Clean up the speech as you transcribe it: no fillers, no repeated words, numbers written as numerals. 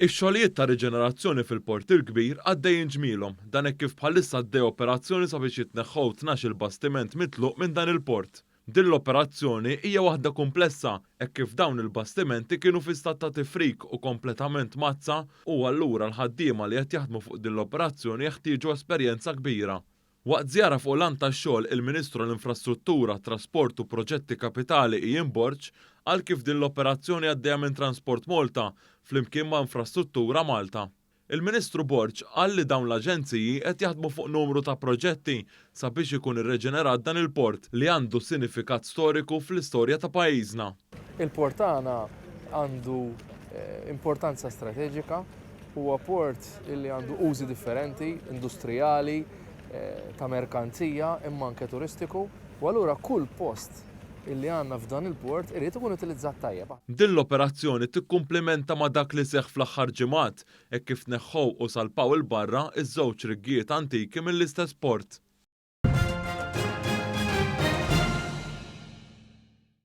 Ix-xogħlijiet ta' riġenerazzjoni fil-Port il-Kbir għaddejjin ġmielhom, dan hekk kif bħalissa għaddejja operazzjoni sabiex jitneħħew 12-il bastiment mitluq minn dan il-port. Din l-operazzjoni hija waħda kumplessa hekk kif dawn il-bastimenti kienu fi stat ta' tifrik u kompletament mgħaddsa u allura l-ħaddiema li qed jaħdmu fuq din l-operazzjoni jeħtieġu esperjenza kbira. Waqt żjara fuq lant tax-xogħol, il-Ministru għall-Infrastruttura, Trasport u Proġetti Kapitali Ian Borg qal kif din l-operazzjoni għaddejja minn Transport Malta flimkien ma' Infrastruttura Malta. Il-Ministru Borg qal li dawn l-aġenziji qed jaħdmu fuq numru ta' proġetti sabiex ikun irreġenerat dan il-port li għandu sinifikat storiku fl-istorja ta' pajjiżna. Il-port tagħna għandu importanza strateġika, huwa port li għandu użi differenti, industrijali, ta' merkanzija imma anke turistiku u allura kull post illi għandna f'dan il-port irid ikun utilizzat tajjeb. Din l-operazzjoni tikkumplimenta ma' dak li seħħ fl-aħħar ġimgħat hekk kif tneħħew u salpaw 'il barra ż-żewġ riggijiet antiki mill-istess port.